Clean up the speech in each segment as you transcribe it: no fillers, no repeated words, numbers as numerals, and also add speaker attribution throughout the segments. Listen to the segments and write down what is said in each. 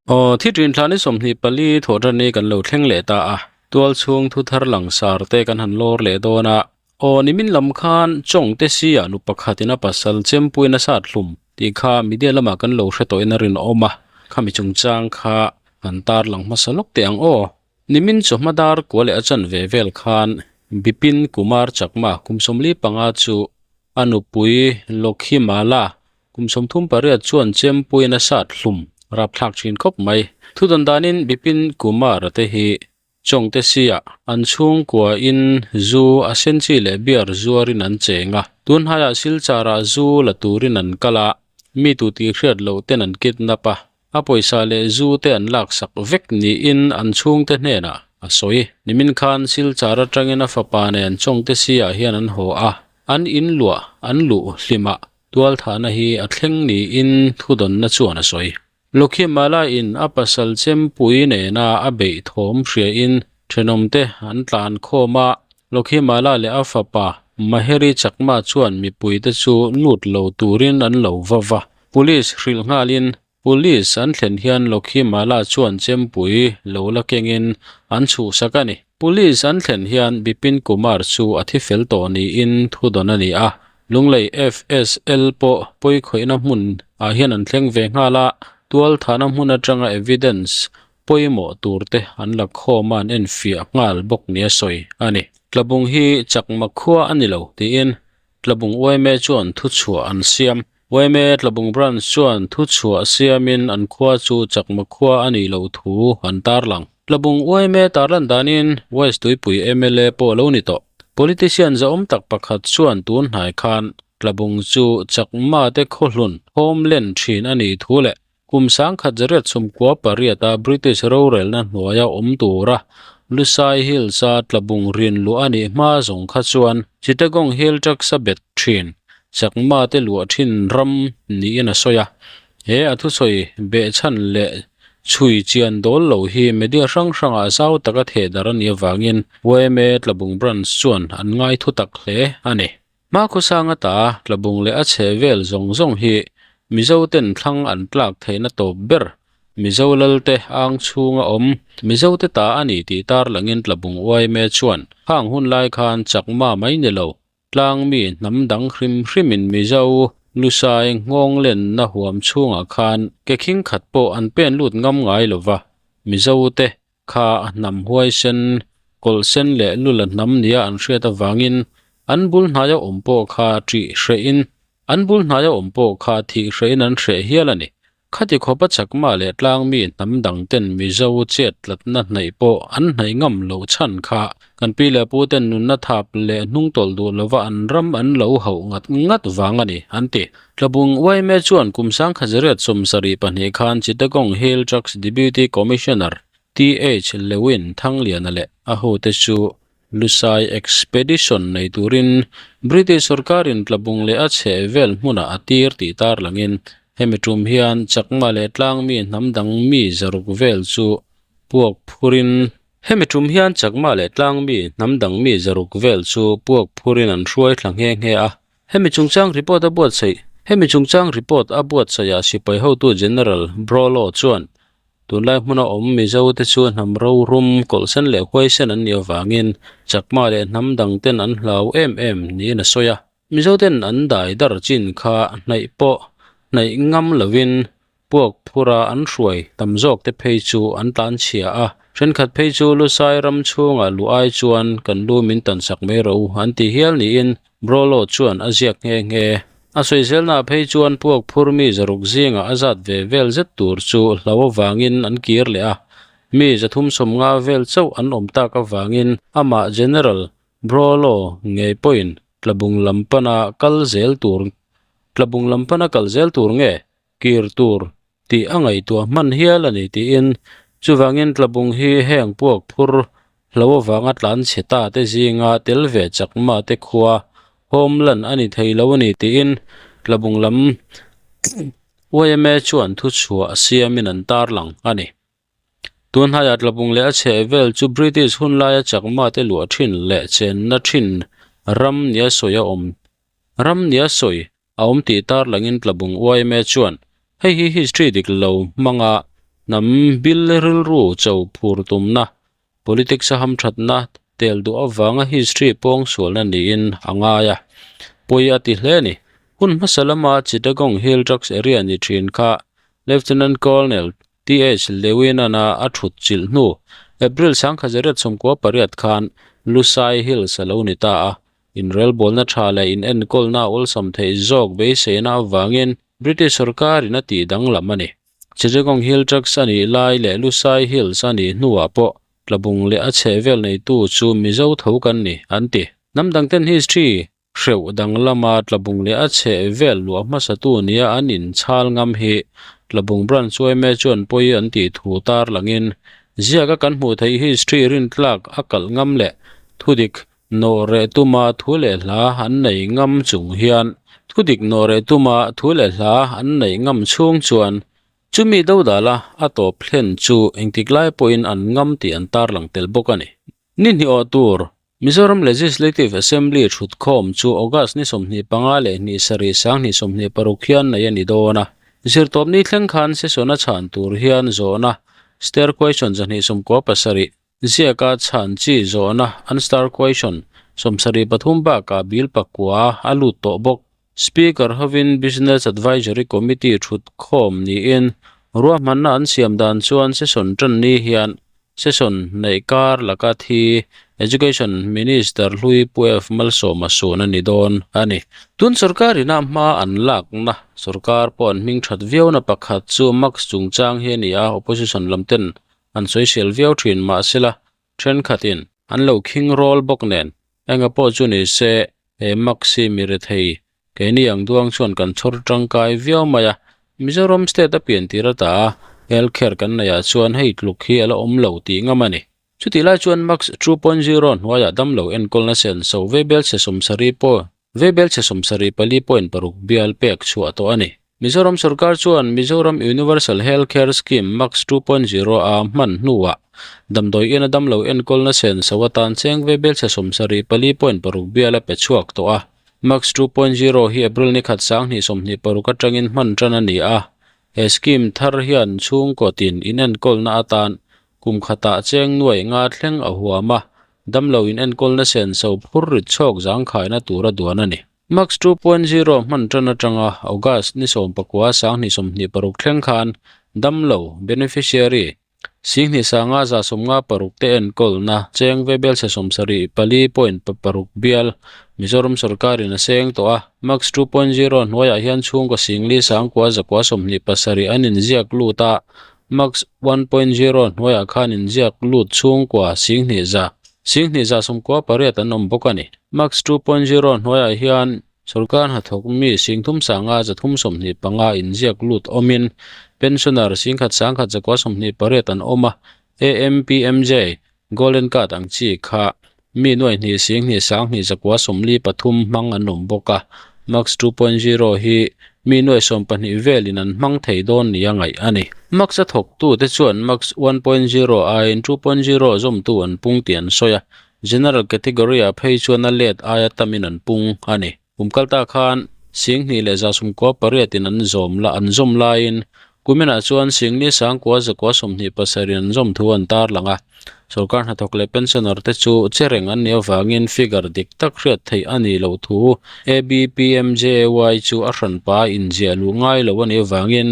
Speaker 1: Aw, thi ṭin thla ni 24 thawhṭan hi kan lo thleng leh ta a, tual chhung thu thar langsar te kan han lawr leh dawn a. Aw, nimin lam khan Chawngte sia nu pakhatin a pasal chempuiin a sat hlum tih kha media lamah kan lo hre tawhin a rinawm a, khami chungchang kha han tarlang hmasa lawk teh ang aw. Nimin chawhma dar kua leh a chanve vel khan Bipin Kumar Chakma kum 45 chu a nupui Lokhimala Kum 38 chuan chempuiin a sat hlum rapthlak thin khawp mai. Thudawn danin Bipin Kumar-a te hi Chawngte sia an chhungkua in zu a senchi leh beer zuarin an cheng a. Tun hnaiah Silchar-ah zu la turin an kal a, mi tu tih hriat loh ten an kidnap a. A pawisa leh zu te an laksak vek niin an chhungte hnenah a sawi. Nimin khan Silchar atangin a fapa nen Chawngte sia hian an haw a, an in luah an luh hlimah Tualthahna hi a thleng niin thudawnna chuan a sawi. Lukhimala in a pasal chempui nena a beih thawm hriain thenawmte an tlan khawm a, Lukhimala leh a fapa Maheri Chakma chuan mipuite chu lut lo turin an lo va va. Police hrilh nghalin Police an thlen hian Lokhimala chuan chempui lo la kengin an chhuhsak a ni. Police an thlen hian Bipin Kumar chu a thi fel tawh niin thudawn a ni a. Lunglei FSL pawh pawikhawihna hmun ah hian an thleng ve nghal a, tualthahna hmun atanga evidence pawimawh tur te an la khawm a an enfiah nghal bawk nia sawi a ni. Tlabung hi chakma khua a ni lo tiin Tlabung yma chuan thuchhuah an siam. Yma Tlabung Branch chuan thuchhuah siamin an khua chu Chakma khua a nih loh thu an tarlang. Tlabung yma tarlan danin West Tuipui mla pawh lo ni tawh. Politician zahawm tak pakhat chuan tun hnai khan Tlabung chu Chakma te khawhlun homeland thin a nih thu leh kum 1998 a British rorelna hnuaia awm tura Lusai Hills a Tlabung rin luah a nih hma zawng kha chuan Chittagong Hill Tracts a bet thin Chakma te luah thin ram niin a sawi a. He a thusawi behchhan leh chhui chian dawl lo hi media hrang hrangah zau taka theh darh a nih avangin yma Tlabung Branch chuan an ngai thu tak hle a ni. Hmakhawsang ata Tlabung leh a chhe vel zawng zawng hi Mizo ten thlang an tlak theihna tawp ber Mizo Lalte ang chhunga awm Mizo te ta a ni tih tarlangin Tlabung yma chuan khang hun lai khan Chakma mai ni lo Tlang mi hnam dang hrim hrimin Mizo Lusai nghawng lenna huam chhungah khan ke khing khat pawh an pen lut ngam ngai lova Mizo te kha a hnam huaisen, kawlhsen leh lula hnam nia an hriat avangin an bul hnaia awm pawh kha ṭih hrehin an bul hnaia awm pawh kha thih hrehin an hreh hial a ni. Khati khawpa Chakma leh tlangmi hnam dangten Mizo chet tlatna hnaih pawh an hnaih ngam loh chhan kha kan pi leh pu ten nunna thap leh hnungtawlh duh lova an ram an lo hauh ngat ngat vang a ni, an ti. Tlabung yma chuan kum 1972 khan Chittagong Hill Tracts Deputy Commissioner TH Lewin Thangliana leh a hote chu Lusai Expedition nei turin British sorkarin Tlabung leh a chhehvel hmunah a tir tih tarlangin hemi tum hian Chakma leh tlangmi hnam dang mi zaruk vel chu puak phurin Hemi tum hian Chakma leh tlangmi hnam dang mi zaruk vel chu puak phurin an hruai thla nghe nghe a. Hemi chungchang report a buatsaih Hemi chungchang report a buatsaihah sipai hotu General Brolo chuan tunlai hmuna awm Mizo te chu hnam rorum kawlhsen leh huaisen an nih avangin Chakma leh hnam dang ten an hlau em em niin a sawi a. Mizo ten an dai dar chin kha hnaih pawh hnaih ngam lovin Puak phura an hruai tam zawk te phei chu an tlan chhia a, thenkhat phei chu Lusai ram chhungah luh ai chuan kan lu min tan sak mai ro an ti hial niin Brolo chuan a ziak nghe nghe. A sawi zelnaah phei chuan puak phur mi zaruk zingah a zat ve vel zet tur chu hlau avangin an kir leh a, mi 350 vel chauh an awm tak avangin amah General Brolo ngei pawhin Tlabung lam pana kal zel tur Tlabung lam pana kal zel tur nge kir tur tih a ngaihtuah hman hial a ni tiin chuvangin Tlabung hi heng puak phur hlo avanga tlan chhe ta te zinga tel ve Chakma te khua homeland a ni thei lo a ni tiin Tlabung lam yma chuan thuchhuah siamin an tarlang a ni. Tun hnaiah Tlabung leh a chhehvel chu British hun laia Chakma te luah thin leh chenna thin ram nia sawi a awm ram nia sawi a awm tih tarlangin Tlabung yma chuan hei hi history dik lo hmanga hnam bil rilru cho phur tumna Politics a hamthatna tel duh avanga history pawngsualna niin a ngai a, pawi a ti hle a ni. Hun hmasa lama Chittagong Hill Tracts Area ni thin kha Lieutenant Colonel TH Lewin-a'n a thut chilh hnu April 1968 khan Lusai Hills a lo ni ta a, inrelbawlna tha leh inenkawlna awlsam theih zawk beiseina avangin British sorkarin a tih danglam a ni. Chittagong Hill Tracts a nih lai leh Lusai Hills a nih hnuah pawh Tlabung leh a chhehvel neitu chu Mizo tho kan ni, an ti. Hnam dangten history hreuh danglama Tlabung leh a chhehvel luah hmasatu nia an inchhal ngam hi Tlabung Branch yma chuan pawi an tih thu tarlangin ziaka kan hmuh theih history rintlak a kalh ngam leh thudik Nawhreh tuma thu leh hla an nei ngam chung hian thudik nawhreh tuma thu leh hla an neih ngam chhung chuan chumi dodala a tawp thlen chu engtik lai pawhin an ngam tih an tarlang tel bawk a ni. Ni hnih awh tur Mizoram Legislative Assembly thutkhawm chu August ni 25 leh hnih sarih 2026 hian neih a ni dawn a. Zirtawpni thleng khan session a chhan tur hian zawhna Stair Question 297 Ziaka chhan chi zawhna unstar question 73 bakah bill pakua a lut tawh bawk. Speaker hovin Business Advisory Committee thut khawm niin ruahmanna an siam dan chuan session tan ni hian session neih kar laka thi Education Minister hlui Pu F Malsawma sun a ni dawn a ni. Tun sorkar ina hma an lakna sorkar pawh an hming that viauna pakhat chu mask chungchang hi a ni a, opposition lam ten An sawisel viau thin mahsela thenkhatin an lo khing rawl bawk nen enga pawh chu ni se he Max hi mi rethei keini ang duang chuan kan chhawr tangkai viau mai a, Mizoram state a pian tir ata a health care kan neih ah chuan hei tluk hi a la awm lo tih ngam a ni. Chutih lai chuan Max 2.0 hnuaiah damlo enkawlna senso veibel chhe 70 pawh Veibelchhe 74.6 bial pek chhuah tawh a ni. Mizoram sorkar chuan Mizoram Universal Health Care Scheme MACS 2.0 a hman hnuah damdawi ina damlo enkawlna senso atan cheng veibelchhe 74.6 bial a pe chhuak tawh a. MACS 2.0 hi April ni khat 2026 atangin hman tan a ni a. He scheme thar hian chhungkaw tin inenkawlna atan kum khatah cheng nuaih nga thleng a huam a. Damlo in enkawlna senso phur rit chhawk zangkhaina tura duan a ni. Max 2.0 hman tan atanga August ni 19 2026 thleng khan damlo, beneficiary, 10 sanga 156 te enkawlna cheng vebelchhe 74.6 bial Mizoram sorkarin a seng tawh a. Max 2.0 hnuaiah hian chhungkaw singli sangkua zakua 27 an inziak lut a. Max 1.0 hnuaiah khan inziak lut chhungkua 10,000, 10,018 an awm bawk a ni. Max 2.0 hnuaiah hian sorkar hnathawk mi 3,5 325 inziak lut awmin pensioner 1,128 an awm a, AMPMJ, Golden Card ang chi kha mi nuai hnih 10,000 1,143 hmang an awm bawk a, Max 2.0 hi mi nuai 12 velin an hmang thei dawn nia ngaih a ni. Max a thawktute chuan Max 1.0 aiin 2.0 zawmtu an pung tih an sawi a, General category-ah phei chuan a let aia tamin an pung a ni. Kum kalta khan 10,198 in an zawm la an zawm laiin kuminah chuan 10,927 in an zawm thu an tarlang a. Sorkar hnathawk leh pensioner te chu che reng an nih avangin figure dik tak hriat theih a nih loh thu ABPMJAY chu a hranpa inziah luh ngai lo a nih avangin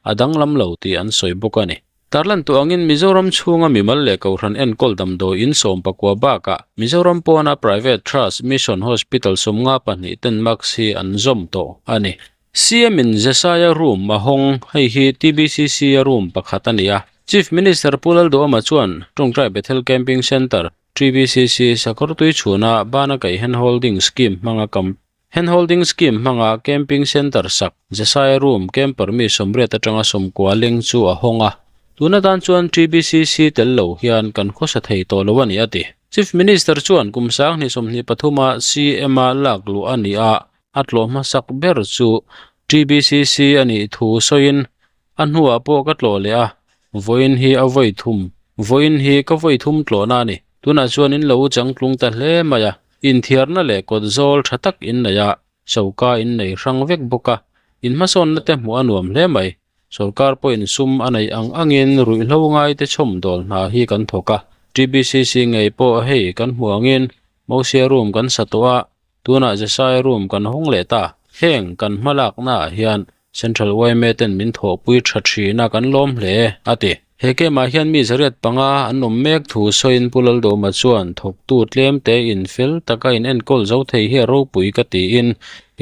Speaker 1: a danglam lo tih an sawi bawk a ni. Tarlan tawh angin Mizoram chhunga mimal leh Kohhran enkawl damdawi in 19 bakah Mizoram pawna Private Trust Mission Hospital 52 ten mask hi an zawm tawh a ni. CM in Jesaya room a hawng, hei hi TBCC a room pakhat a ni a. Chief Minister Pu Lalduhama chuan Tawngtai Bethel Camping Centre, TBCC, Sakawrtui chhuna bana kaih handholding scheme hmanga kam Handholding scheme hmanga camping centre sak Jesaya room camper mi 80 atanga 90 leng chu a hawng a. Tuna tan chuan TBCC tel lo hian kan khawsa thei tawh lo a ni a ti. Chief Minister chuan kum 2023 a CM a lak luh a ni a, a tlawh hmasak ber chu TBCC a nih thu sawiin a hnuah pawh ka tlawh leh a, vawiin hi a vawi thum, vawiin hi ka vawi thum tlawhna a ni. Tunah chuan in lo changtlung ta hle mai a. Inthiarna leh kawt zawl tha tak in nei a, choka in nei hrang vek bawk a, in hmasawnna te hmuh a nuam hle mai. Sorkar pawhin sum a neih ang angin ruihhlo ngaite chhawmdawl hna hi kan thawk a, TBCC ngei pawh hei kan hmuh angin Mosia room kan sa tawh a, tunah Jesai room kan hawng leh ta. Heng kan hmalaknaah hian Central yma ten min thawhpui tha thin a kan lawm hle, a ti. He camp-ah hian mi zariat panga an awm mek thu sawiin Pu Laldawma chuan thawktu tlem te in fel taka in enkawl zo thei hi a ropui ka tiin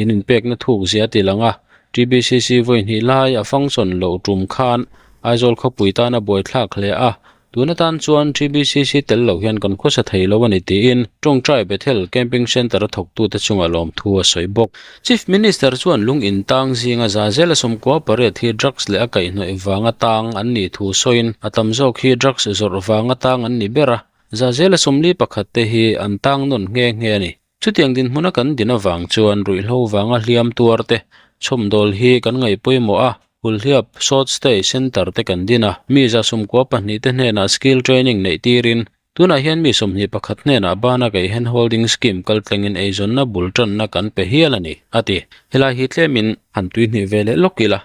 Speaker 1: in inpekna thuk zia a ti lang a. TBCC vawi hnih lai a function loh tum khan Aizawl khawpui tan a buaithlak hle a, tun atan chuan TBCC tel loh hian kan khawsa thei lo a ni tiin Tawngtai Bethel Camping Centre a thawktute chungah lawmthu a sawi bawk. Chief Minister chuan lung in tang zinga za zela 18 hi drugs leh a kaihhnawih vanga tang an nih thu sawiin a tam zawk hi drugs zawrh vanga tang an ni ber a, za zela 41 te hi an tang nawn nghe nghe a ni. Chutiang dinhmuna kan din avang chuan ruihhlo vanga hliam tuar te chhawmdawl hi kan ngaih pawimawh a, Hulhliap Short Stay Centre te kan din a, mi 12 te hnenah skill training neih tirin tunah hian mi 21 hnenah bana kaih hand holding scheme kaltlengin eizawnna bul tanna kan pe hial a ni, a ti. Helai hi tlemin han tuihnih ve leh lawk ila,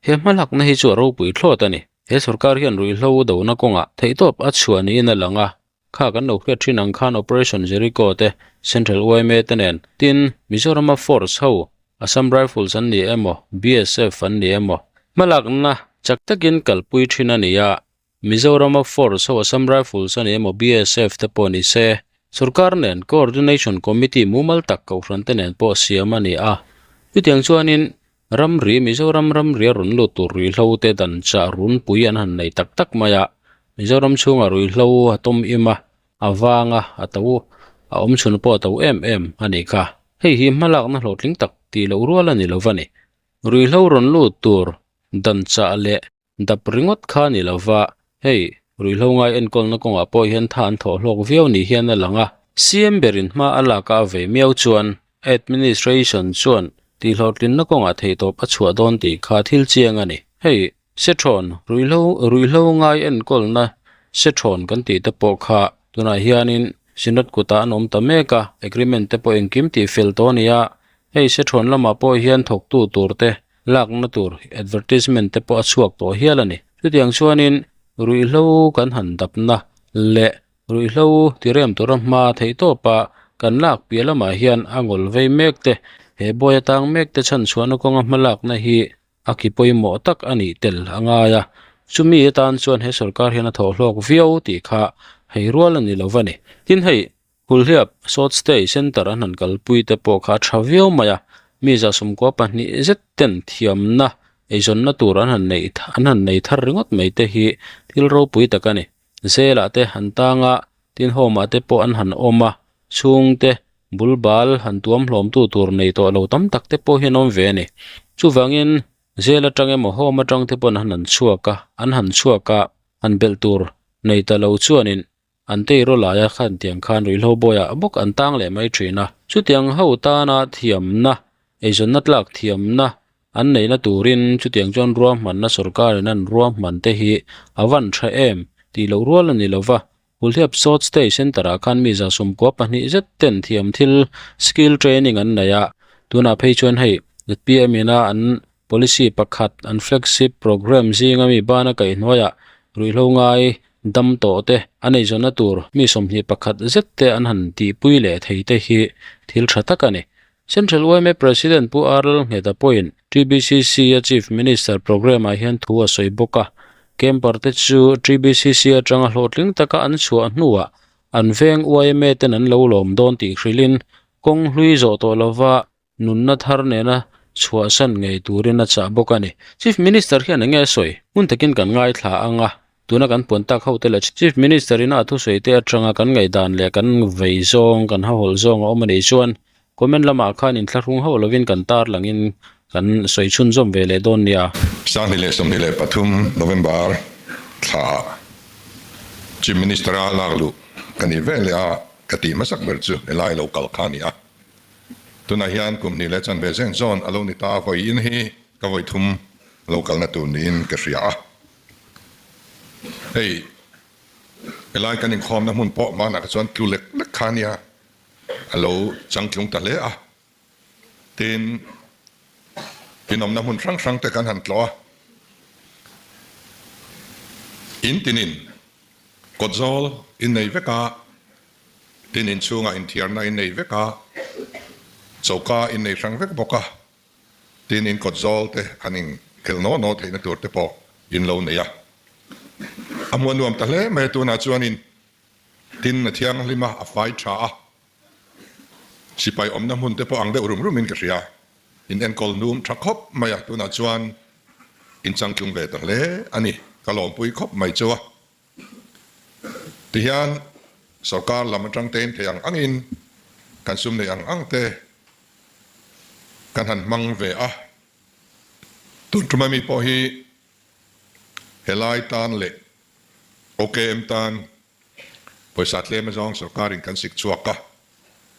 Speaker 1: he hmalakna hi chu a ropui thlawt a ni. He sorkar hian ruihhlo dona kawngah theihtawp a chhuah niin a lang a, Kha kan lo hriat thin ang khan Operation Jericho te, Central yma te nen, tin, Mizorama force ho, Assam Rifles an ni emaw, BSF an ni emaw, hmalakna chak takin kalpui thin a ni a, Mizorama force ho Assam Rifles a ni emaw, BSF te pawh ni se, sorkar nen Coordination Committee mumal tak kohhran te nen pawh siam a ni a. Chutiang chuanin ramri Mizoram ramri a rawn lut tur ruihhlo te dan chah runpui an han nei tak tak mai a, Mizoram chhungah ruihhlo a tawm im a, a vang a, a to a awm chhun pawh a to em em a nih kha. Hei hi hmalakna hlawhtling tak tih loh rual a ni lo va ni. Ruihhlo rawn lut tur dan chah leh Dap ringawt kha ni lova, hei, ruihhlo ngai enkawlna kawngah pawh hian tha an thawh hlawk viau ni hian a lang a. CM berin hma a lak a a vei miau chuan administration chuan tihhlawhtlinna kawngah theihtawp a chhuah dawn tih kha thil chiang a ni. Hei, Sethawn, ruihhlo, ruihhlo ngai enkawlna Sethawn kan tih te pawh kha tunah hianin Synod kutah an awm ta mek a, agreement te pawh engkim tih fel tawh a ni a, hei Sethawn lamah pawh hian thawktu tur te lakna tur advertisement te pawh a chhuak tawh hial a ni. Chutiang chuanin ruihhlo kan han dapna leh ruihhlo tirem tura hma theih tawpa kan lak piah lamah hian a ngawl vei mek te, he bawi atang mek te chhanchhuahna kawnga hma lakna hi a ki pawimawh tak a nih tel a ngai a. Chumi atan chuan he sorkar hian a thawh hlawk viau tih kha hei rual a ni lo va ni. Tin hei Hulhliap Short Stay Centre an han kalpui te pawh kha a tha viau mai a, mi 12 zet ten thiamna eizawnna tur an han neih an han nei thar ringawt mai te hi thil ropui tak a ni. Zelah te han tang a, tin home ah te pawh an han awm a, chhungte bul bal han tuam hlawmtu tur nei tawh lo tam tak te pawh hi an awm ve a ni. Chuvangin zel atang emaw home atang te pawh an han chhuak a, an han chhuak a, han belh tur nei ta lo chuanin An tei rawlaia khan tiang khan ruihhlo bawiah bawk an tang leh mai thin a. Chutiang ho tana thiamna, eizawnna tlak thiamna an neihna turin chutiang chuan ruahmanna sorkarin an ruahman te hi a van tha em tih loh rual a ni lo va. Hulhliap Short Stay Centre ah khan mi 12 zet ten thiam thil skill training an nei a. Tunah phei chuan hei zpm ina an Policy pakhat an flagship programme zinga mi bana kaihhnuaiah ruihhlo ngai dam tawh te an eizawnna tur mi 21 zet te an han tihpui leh thei te hi thil tha tak a ni. Central yma President Pu R Lalngheta pawhin TBCC a Chief Minister programme ah hian thu a sawi bawk a, camper te chu TBCC atanga hlawhtling taka an chhuah hnuah an veng yma ten an lo lawm dawn tih hrilhin kawng hlui zawh tawh lova nunna thar nena chhuahsan ngei turin a chah bawk a ni. Chief Minister hian eng nge a sawi? Hmun takin kan ngaithla ang a, tuna kan puan tak ho te leh Chief Minister ina a thusawi te atanga kan ngaihdan leh kan vei zawng, kan hahawlh zawng a awm a nih chuan comment lamah khan inthlahrung hauh lovin kan tarlangin kan sawi chhunzawm ve leh dawn nia.
Speaker 2: 2023 November thlaah Chief Minister a lak luh ka nih ve leh a, ka tih hmasak ber chu helai lo kal kha a ni a. Tunah hian kum hnih leh chanve zen zawn a lo ni ta a, vawiin hi ka vawi thum lo kalna tur niin ka hria a. Hei helai kan inkhawmna hmun pawh hmanah kha chuan tlu lek lek kha a nia. A lo changtlung ta hle a. Tin, inawmna hmun hrang hrang te kan han tlawh a. In tinin kawtzawl in nei vek a, tin inchhungah inthiarna in nei vek a, choka in nei hrang vek bawk a, tin in kawtzawl te han inkhelh naw naw theihna tur te pawh in lo nei a. A hmuh a nuam ta hle mai a, tunah chuanin tin a thianghlim a, a fai tha a, Sipai awmna hmun te pawh ang deuh rum rumin ka hria. In enkawl hnum tha khawp mai a, tunah chuan in changtlung ve ta hle a ni. Ka lawmpui khawp mai chu a. Tihian sorkar lam atang tein thei ang angin kan sum neih ang ang te kan han hmang ve a. Tun tum ami pawh hi helai tan leh OKM tan Pawisa tlem azawng sorkarin kan sik chhuak a,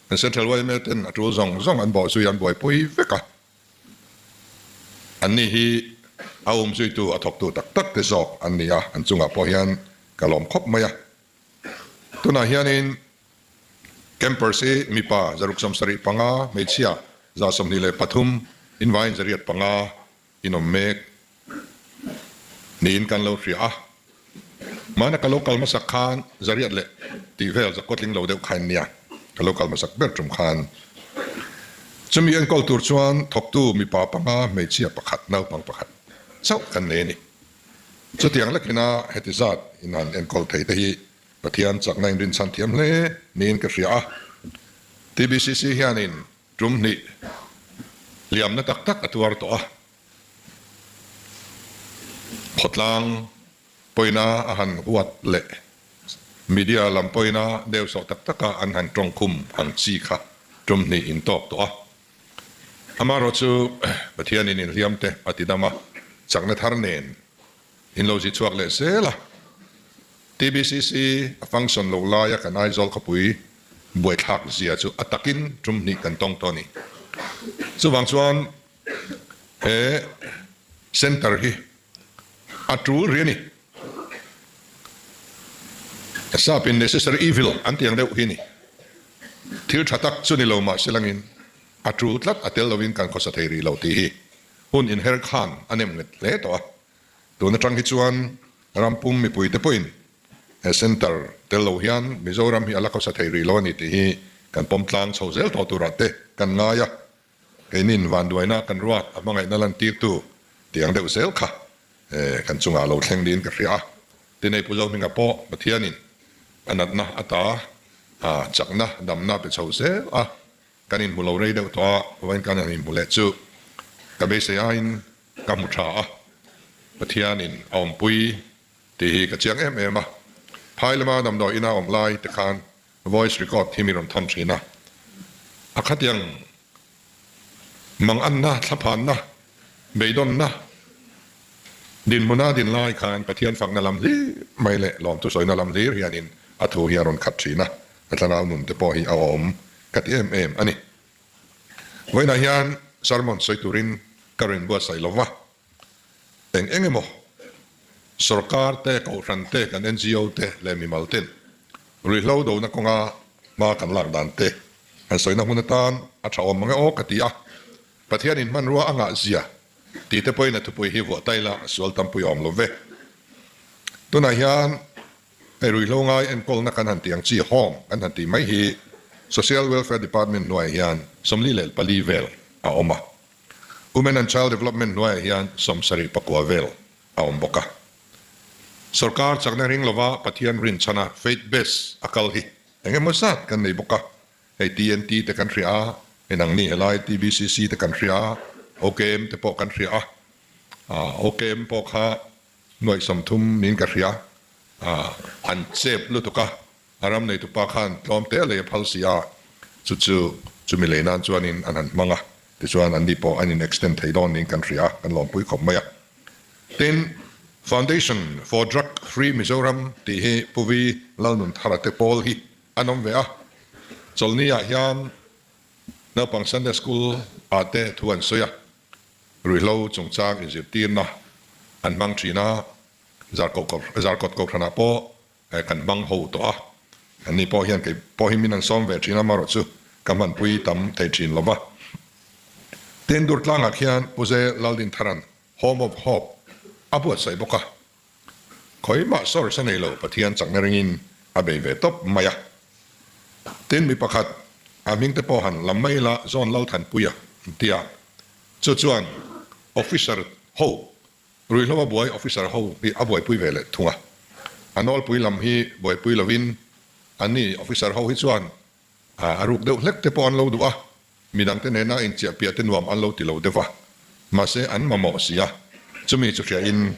Speaker 2: kan Central yma ten a tul zawng zawng an bawhzui an buaipui vek a, anni hi a umzuitu a thawktu tak tak te zawk an ni a, an chungah pawh hian ka lawm khawp mai a. Tunah hianin campers hi mipa 675, hmeichhia 123, invaiin 805 in awm mek niin kan lo hria a. Hmana ka lo kal hmasak khan zariat leh tih vel za kawtling lo deuh kha in nia, ka lo kal hmasak ber tum khan. Chumi enkawl tur chuan thawktu mipa panga hmeichhia pakhat naupang pakhat chauh kan nei a ni. Chutiang lekina heti zat in han enkawl thei te hi Pathian chakna in rinchhan thiam hle niin ka hria a. TBCC hianin Tum hnih hliamna tak tak a tuar tawh a, khawtlang pawina a han huat leh media lam pawina deusawh tak taka an han tawngkhum ang chi kha tum hnih in tawk tawh a. Amaherawh chu Pathianin inhliam te a ti dam a, chakna thar nen in lo zi chhuak leh zel a. TBCC a function loh laia kan Aizawl khawpui buaithlak zia chu a takin tum hnih kan tawng tawh a ni. Chuvang chuan he centre hi a tul rih a ni. Sap in necessary evil an tih ang deuh hi a ni. Thil tha tak chu ni lo mahse langin a tul tlat a tel lovin kan khawsa thei rih lo tih hi hun inher khan a nem nghet hle tawh a. Tun atang hi chuan rampum mipuite pawhin he centre tel lo hian Mizoram hi a la khawsa thei rih lo a ni tih hi kan pawm tlang chho zel tawh turah te kan ngai a, keinin vanduaina kan ruat a hmangaihna lantirtu tih ang deuh zel kha kan chungah lo thleng niin ka hria a. Tinei Pu Zohminga pawh Pathianin a natna ata chakna damna pe chho zel a, kan inhmu lo rei deuh tawh a, vawiin kan han inhmu leh chu ka beisei aiin Ka hmu tha a, Pathianin a awmpui tih hi ka chiang em em a. Phai lama damdawi ina awm lai te khan voice record hi mi rawn thawn thin a. A khatiang manganna, thlaphanna, beidawnna dinhmuna din lai khan Pathian fakna lam hlir mai leh lawmthu sawina lam hlir hianin a thu hi a rawn khat thin a. A thlarau nun te pawh hi a awm ka ti em em a ni. Vawiinah hian sermon sawi turin ka rawn buatsaih lo va, eng eng emaw sorkar te, kohhran te, kan NGO te leh mimal ten ruihhlo dona kawnga hma kan lak dan te han sawina hmun atan a tha awm mang e aw ka ti a, Pathianin hmanrua a ngah zia tih te pawhin a thupui hi vuah ta ila sual tampui a awm lo ve. Tunah hian Hei ruihhlo ngai enkawlna kan han tih ang chi home kan han tih mai hi Social Welfare Department hnuaiah hian 44 vel a awm a, Women and Child Development hnuaiah hian 74 vel a awm bawk a. Sorkar chakna ring lova Pathian rinchhana faith base a kal hi eng emaw zat kan nei bawk a, hei TNT te kan hria a, hei nangni helai TBCC te kan hria a, OKM te pawh kan hria a, OKM pawh kha Nuaih 30 niin ka hria. An chep lutuk a, a ram neitupa khan tlawm te a lei a phal si a, chu chu chumi lei nan chuanin an han hmang a, tichuan anni pawh an in extend thei dawn niin kan hria a, kan lawmpui khawp mai a. Tin, Foundation for Drug Free Mizoram tih hi Pu Vi Lalnunthara te pawl hi an awm ve a, Chawlhni ah hian naupang Sunday School ah te thu an sawi a, Ruihhlo chungchang inzirtirna an hmang thin a, Zarkawt Kohhranah pawh kan hmang ho tawh a, anni pawh hian kei pawh hi min an sawm ve thin a, amaherawhchu. ka hmanpui tam thei thin lo va. Tin, Durtlangah khian Pu Ze Laldintharan Home of Hope a buatsaih bawk a. Khawimah source a nei lo, Pathian chakna ringin a bei ve tawp mai a. Tin, mi pakhat a hming te pawh han lam mai ila John Lalthanpuia an ti a, chu chuan officer ho, ruihhlo a buai officer ho hi a buaipui ve leh thung a. A nawlpui lam hi buaipui lovin anni officer ho hi chuan A ruk deuh hlek te pawh an lo duh a, midangte nena inchiah piah te nuam an lo ti lo deuh a, mahse an mamawh si a, chumi chu hriain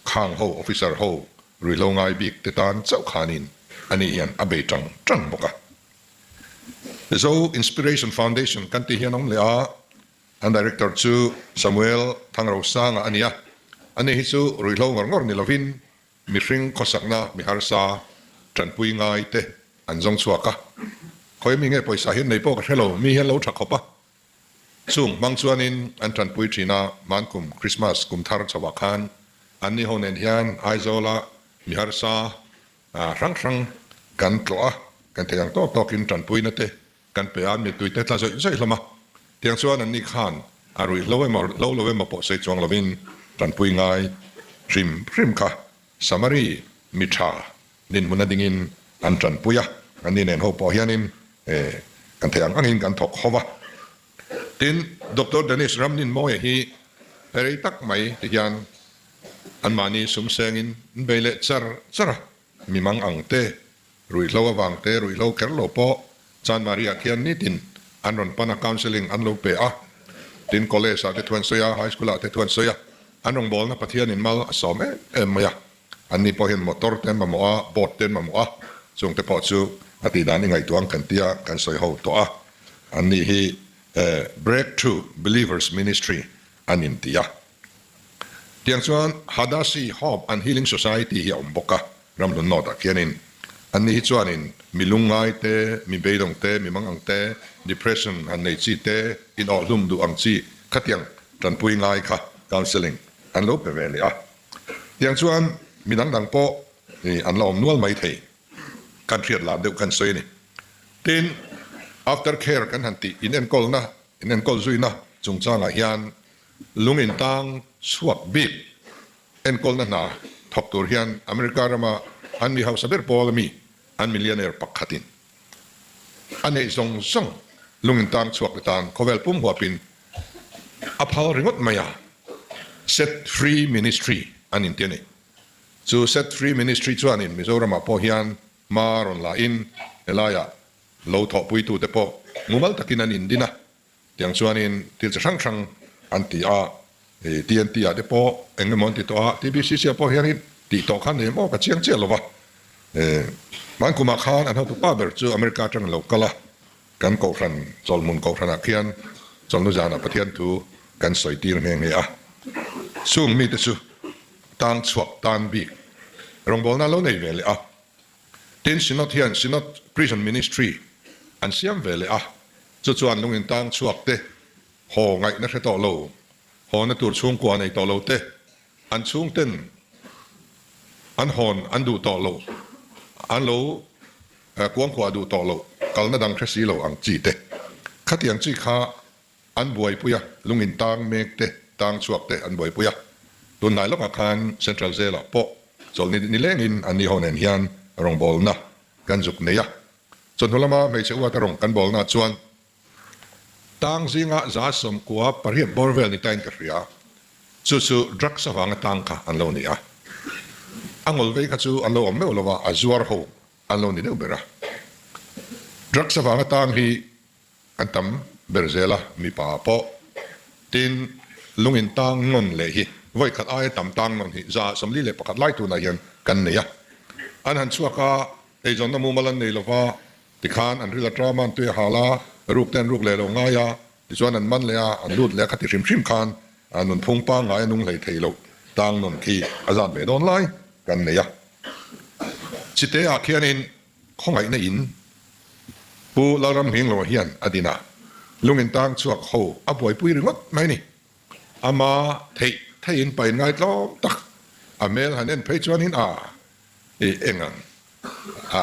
Speaker 2: khang ho officer ho ruihhlo ngai bik te tan chauh khanin ani hian a bei tang tang bawk a. Zo Inspiration Foundation kan tih hian awm leh a, an director chu Samuel Thangrosanga a ni a, ani hi chu ruihhlo ngawr ngawr ni lovin Mihring khawsakna mi harsa tanpui ngai te an zawng chhuak a, khawi mi nge pawisa hian nei pawh ka hre lo, mi hian lo tha khawp a. Chung hmang chuanin an tanpui thin a, hmankum Christmas kum thar chhoah khan an ni ho nen hian Aizawla mi harsa hrang hrang kan tlawh a, kan thei ang tawk tawkin tanpuina te Kan pe a, mittui te tla zawih zawih hlawm a. Tiang chuan anni khan a ruihhlo emaw hlo lo emaw pawh sawi chuang lovin tanpui ngai hrim hrim kha Samari mi tha dinhmun a dingin an tanpui a, anni nen ho pawh hianin kan theih ang angin kan thawk ho va. Tin, Doctor Dennis Ramninmawia hi rei tak mai ti hian anmahni sum sengin an bei leh char char a, mi mang ang te Ruihhlo avang te, ruihhlo kher lo pawh Chanmari ah khian nitin an rawn pan a, counselling an lo pe a, tin college ah te thu an sawi a, high school ah te thu an sawi a, an rawngbawlna Pathianin mal a sawm em em mai a, anni pawh hian motor te an mamawh a, boat te an mamawh a, chung te pawh chu a tih dan i ngaihtuah ang kan tia kan sawi ho tawh a, anni hi Breakthrough Believers Ministry an inti a. Tiang chuan Hadasi Hope and Healing Society hi a awm bawk a, Ramhlun North ah khianin. Anni hi chuanin mi lungngai te, mi beidawng te, mi mang ang te, depression han nei chi te, inawhhlum duh ang chi khatiang tanpui ngai kha counselling an lo pe ve leh a. Tiang chuan mi dang dang pawh an la awm nual mai thei. Kan hriat lar deuh kan sawi a ni. Tin, after care kan han tih inenkawlna, inenkawl zuina chungchangah hian Lung intang chhuak bik enkawlna hna thawk tur hian America rama an mi hausa ber pawl ami an millionaire pakhatin a neih zawng zawng lung intang chhuak te tan khawvel pum huapin a phal ringawt mai a, Set Free Ministry an inti a ni. Chu Set Free Ministry chuanin Mizoramah pawh hian hma rawn la in helaiah lo thawhpuitute pawh mumal takin an indin a. Tiang chuanin thil chi hrang hrang an ti a, TNT ah te pawh eng emaw an ti tawh a, TBCC ah pawh hianin tih tawh khan nei maw ka chiang chiah lo va. Hmankumah khan an hotu pa ber chu America atang an lo kal a, kan kohhran chawlhmun kohhranah khian chawlhnu zanah Pathian thu kan sawi tir nghe nghe a. Chung mite chu tang chhuak tan bik rawngbawlna lo nei ve leh a. Tin, Synod hian Synod Prison Ministry an siam ve leh a, chu chuan lungin tang chhuak te, haw ngaihna hre tawh lo, hawna tur chhungkua nei tawh lo te, an chhungten an hawn an duh tawh lo, an lo kuangkuah duh tawh lo, kalna dang hre si lo ang chi te, khatiang chi kha An buaipui a, lungin tang mek te, tang chhuak te an buaipui a. Tunlai lawkah khan Central Jail ah pawh chawlhni nilengin an ni ho nen hian rawngbawlna kan zuk nei a. Chawhnu lama hmeichhe uata rawng kan bawlna chuan tang zinga 98 bawr vel ni tain ka hria. Chu chu drugs avanga tang kha an lo ni a. A ngawl vei kha chu an lo awm meuh lo va, a zuar ho an lo ni deuh ber a. Drugs avanga tang hi An tam ber zel a, mipa pawh. Tin, lungin tang nawn leh hi vawi khat aia tam tang nawn hi 41 lai tunah hian kan nei a. An han chhuak a, eizawnna mumal an nei lo va, tikhan an ril aṭam a, an tui a hal a, ruk te an ruk leh lo ngai a, tichuan an man leh a, an lut leh a, khati hrim hrim khan nunphung pangngai a nung hlei thei lo tang nawn khi a zat ve dawn lai kan nei a. Chite-ah khianin Khawngaihna in Pu Lalramhingloa hian a din a, lungin tang chhuak ho a buaipui ringawt mai ni. Ama theih theihin pain ngaitlawm tak a hmel han en phei chuanin a i eng ang a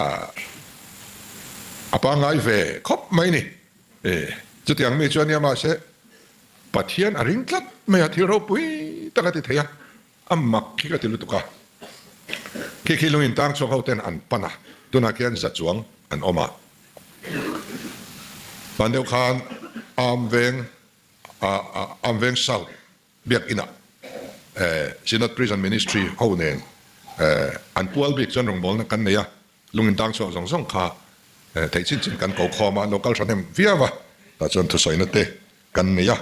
Speaker 2: a pangngai ve khawp mai ni. Chutiang mi chuan nia mahse Pathian a ring tlat mai a, thil ropui tak a ti thei a, a mak khi ka ti lutuk a. Khi khi lungin tang chhuak ho ten an pan a, tunah khian za chuang an awm a. Hman deuh khan Amveng Amveng South Biakinah Synod Prison Ministry ho nen an pual bik chuan rawngbawlna kan nei a, lung intang chhuak zawng zawng kha theih chin chin kan ko khawm a, an lo kal thahnem viau a, tah chuan thusawina te kan nei a.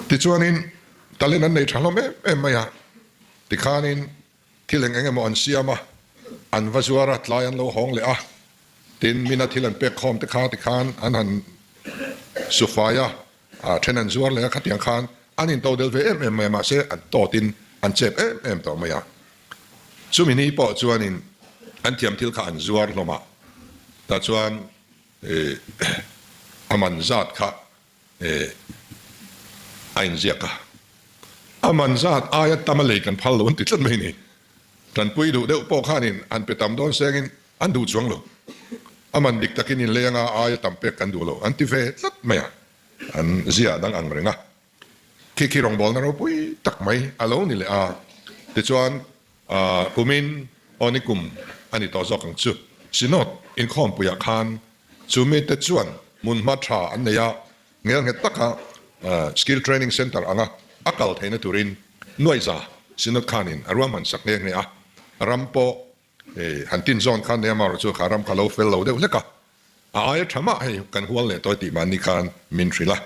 Speaker 2: Tichuanin talent an nei tha hlawm em em mai a, tikhanin Thil eng eng emaw an siam a, an va zuar a, tlai an lo hawng leh a, tin mina thil an pek khawm te kha tikhan an han su fai a, a then an zuar leh a, khatiang khan an in to del ve em em mai a, mahse an tawt in an chep em em tawh mai a. Chumi ni pawh chuanin an thiam thil kha an zuar hlawm a, tah chuan a man zat kha A inziak a, a man zat aia tam a lei kan phal lo an ti tlat mai ni. Tanpui duh deuh pawh khanin an pe tam dawn sengin an duh chuang lo. A man dik takin in lei anga aia tam pek kan duh lo an ti ve tlat mai a, an ziah dang ang reng a. Khi khi rawngbawlna ropui tak mai a lo ni leh a, tichuan kumin aw ni kum a ni tawh zawk ang chu. Synod inkhawmpuiah khan Chu mite chuan hmunhma tha an nei a, ngelnghet taka Skill Training Centre anga a kal theihna turin Nuaiza Synod khanin a ruahman sak nghe nghe a. Ram pawh han tin zawn khan nei amaherawh chu kha ram kha lo fel lo deuh hlek a, a aia tha mah hei kan hual leh tawi tih mahni khan min hrilh a,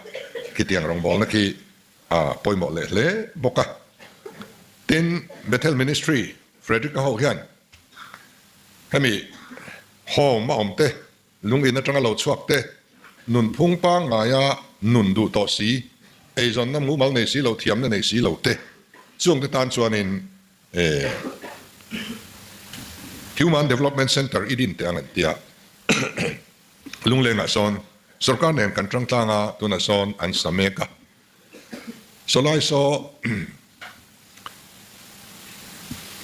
Speaker 2: khitiang rawngbawlna khi a pawimawh leh hle bawk a. Tin, Bethel Ministry Frederick-a ho hian hemi Home a awm te, lung in atanga lo chhuak te, nunphung pangngaia nun duh tawh si, eizawnna mumal nei si lo, thiamna nei si lo te, chung te tan chuanin Human Development Centre i din teh ang an ti a. Lunglengah sawn sorkar nen kan tang tlang a, tunah sawn an sa mek a. Sawlai saw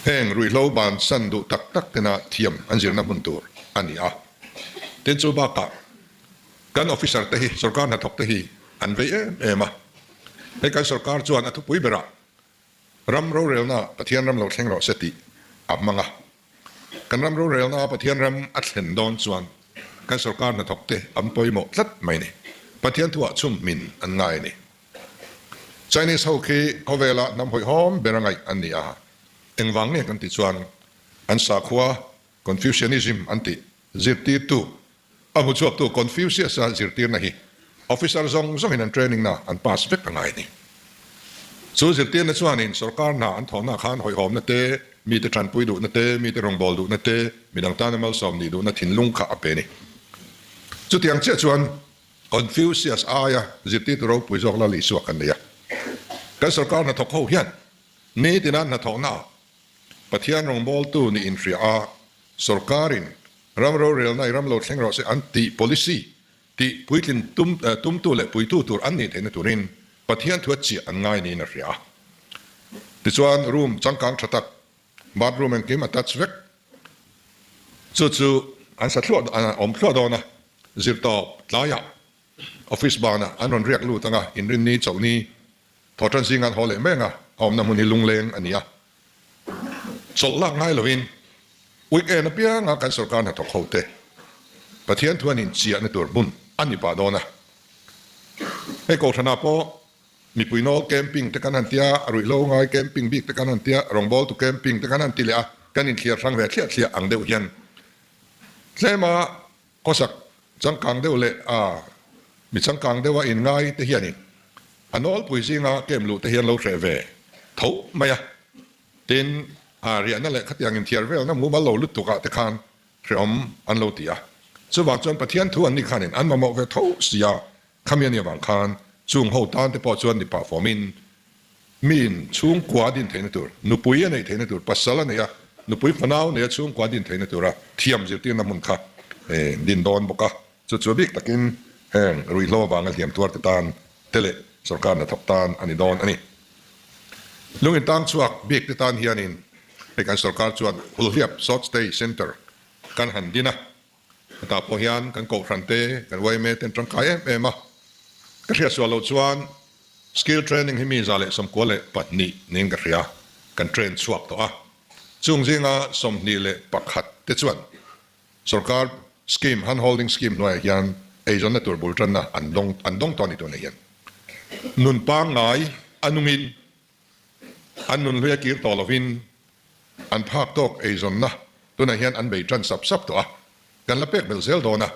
Speaker 2: heng ruihhlo bansan duh tak tak tena thiam an zirna hmun tur a ni a. Tin chu bakah kan officer te hi sorkar hnathawk te hi an vei em em a. Hei kan sorkar chuan a thupui berah ram rorelna Pathian ram lo thleng rawh se tih a hmang a. Kan ram rorelna Pathian ram a thlen dawn chuan kan sorkar hnathawk te an pawimawh tlat mai ni. Pathian thuah chhum hmin an ngai a ni. Chinese ho khi khawvela hnam hawihhawm ber a ngaih an ni a. Engvang nge kan tih chuan an sakhua Confucianism an tih zirtirtu A hmu chhuaktu Confucius-a zirtirna hi officer zawng zawngin an training-na an pass vek a ngai a ni. Chu zirtirna chuanin sorkar hna an thawhna khan hawihhawmna te, mite tanpui duhna te, mite rawngbâwl duhna te, midang tana malsawm nih duhna thinlung kha a pe a ni. Chutiang chiah chuan Confucius aia zirtirtu ropui zawk Lal Isua kan nei a. Kan sorkar hnathawk ho hian nitina hnathawhnaah Pathian rawngbâwltu nih inhria a, sorkarin Ram rorelna i ram lo thleng rawh se an tih policy tih puitlin tum tumtu leh puitu tur an nih theihna turin Pathian thua chiah an ngai niin a hria a. Tichuan room changkang tha tak, bathroom engkim attach vek chu chu an sa thluah awm thluah dawn a, zirtawp tlaiah office banah an rawn riak lut anga inrinni chawlhni thawhtan zinga an haw leh mai anga a awmna hmun hi lungleng a ni a. Chawlh lak ngai lovin weekend apianga kan sorkar hnathawk ho te Pathian thu an inchiahna tur hmun a ni pah dawn a. Hei Kohhranah pawh mipui nawl camping te kan han tia, ruihhlo ngai camping bik te kan han tia, rawngbawltu camping te kan han ti leh a, kan inthliar hrang ve thliah thliah ang deuh hian tlema Khawsak changkang deuh leh a mi changkang deuha inngai te hianin a nawlpui zinga kem luh te hian lo hreh ve tho mai a. Tin, a riahna leh khatiang inthiar velna mumal lo lutuk ah te khan hrehawm an lo ti a. Chuvang chuan Pathian thu an ni khanin an mamawh ve tho si a, khami a nih avang khan chung ho tan te pawh chuan ni pah fawmin Miin chhungkua a din theihna tur, nupui a neih theihna tur, pasal a neih a, nupui fanau neih a chhungkua a din theihna tura thiam zirtirna hmun kha din dawn bawk a. Chu chu bik takin heng ruihhlo avanga hliam tuarte tan te leh sorkar hnathawk tan a ni dawn a ni. Lungin tang chhuak bik te tan hianin hei kan sorkar chuan Hulhliap Short Stay Centre kan han din a. Hetah pawh hian kan kohhran te, kan yma te an tangkai em em a. Ka hriat sual loh chuan skill training hi mi 192 niin ka hria, kan train chhuak tawh a. Chung zinga 21 te chuan sorkar scheme, hand holding scheme hnuaiah hian eizawnna tur bul tanna an dawng an dawng tawh a ni tunah hian. Nun pangngai a nungin an nun hlui a kir tawh lovin an phak tawk eizawnna tunah hian an bei tan sap sap tawh a, kan la pek belh zel dawn a.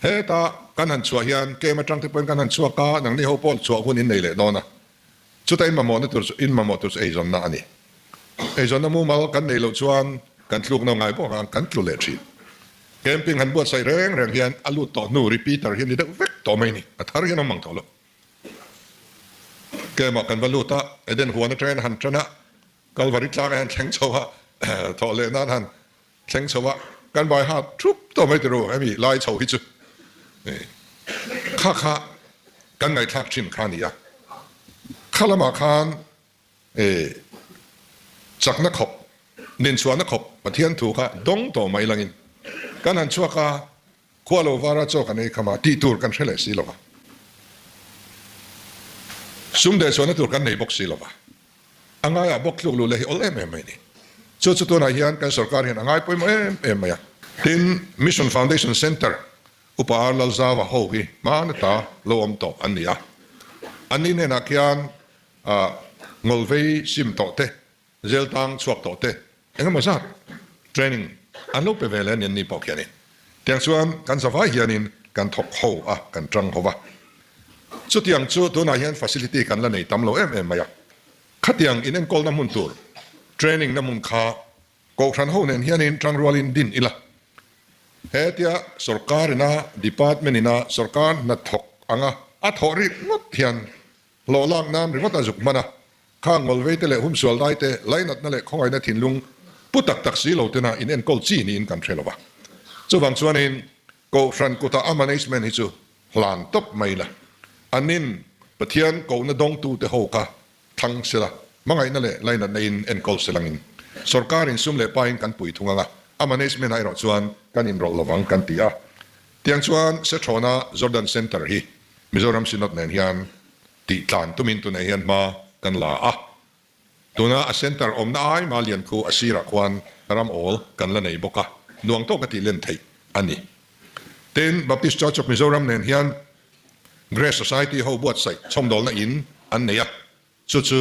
Speaker 2: Heta kan han chhuah hian kem atang te pawhin kan han chhuak a, nangni ho pawh chhuah hun in nei leh dawn a. Chuta in mamawhna tur chu in mamawh tur chu eizawnna a ni. Eizawnna mumal kan neih loh chuan kan tluk no ngai bawk ang, kan tlu leh thin. Camping han buatsaih reng reng hian a lut tawh hnu repeater hi a ni deuh vek tawh mai ni, a thar hian a awm ang tawh lo. Camp-ah kan va lut a, Eden huan atangin a han tan a, Kalvari tlangah hian thleng chho a, thawh leh nan han Thleng chho a, kan vai ha thup tawh mai tiro hemi lai chho hi chu kha kha kan ngaihthlak thin kha a ni a, kha lamah khan chakna khawp, ninchhuahna khawp Pathian thu kha dawng tawh mai langin kan han chhuak a, khua lo vara chaw kan ei kham a, tih tur kan hre leh si lo va, sum dehchhuahna tur kan nei bawk si lo va. A ngaiah bawk tluk luh leh hi awl em em mai a ni. Chu chu tunah hian kan sorkar hian a ngai pawimawh em em mai a. Tin, Mission Foundation Centre Upa R Lalzava ho hi hma nata lo awm tawh an ni a. Anni hnenah khian ngawlvei sim tawh te, zel tang chhuak tawh te Eng emaw zat training an lo pe ve leh a ni an ni pawh khianin. Tiang chuan kan zavai hianin kan thawk ho a, kan tang ho va. Chutiang chu tunah hian facility kan la nei tam lo em em mai a. Khatiang inenkawlna hmun tur training na hmun kha Kohhran ho nen hianin tangrualin din ila. Hetia sorkar ina department ina sorkar hnathawk anga a thawh rik ngawt hian Hlawh lak nan ringawt a zuk hman a, khang ngawlvei te leh humsual dai te, lainatna leh khawngaihna thinlung pu tak tak si lo tena in enkawl chi niin kan hre lo va. Chuvang chuanin Kohhran kutah a management hi chu hlan tawp mai la, anin Pathian kohna dawngtu te ho kha thlang sela, hmangaihna leh lainatna in enkawl selangin sorkarin sum leh pain kan pui thung anga, a management ah erawh chuan kan inrawlh lovang kan ti a. Tiang chuan Sethawna Jordan Centre hi Mizoram Synod nen hian tih tlan tumin tunah hian hma kan la a. Tuna a centre awmna ai ma lian khu a sirah khuan ram awl kan la nei bawk a, nuang tawka tih len theih a ni. Tin, Baptist Church of Mizoram nen hian Grace Society ho buatsaih chhawmdawlna in an nei a, chu chu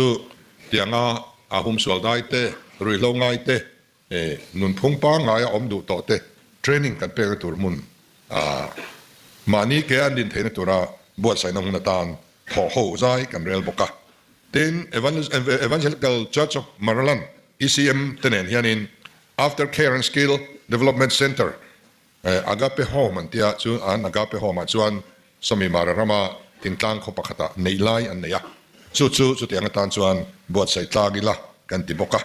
Speaker 2: tianga a humsual dai te, ruihhlo ngai te, Nunphung pangngaia awm duh tawh te training kan pekna tur hmun mahni ke an din theihna tura buatsaihna hmun atan thawh ho zai kan rel bawk a. Tin, Evangelical Church of Maraland, ECM, te nen hianin After Care and Skill Development Centre, Agape Home an tia, chu an Agape Home ah chuan Sawmi Mara rama thingtlang khaw pakhatah neih lai an nei a, chu chu chutiang atan chuan buatsaih tlak ila kan ti bawk a.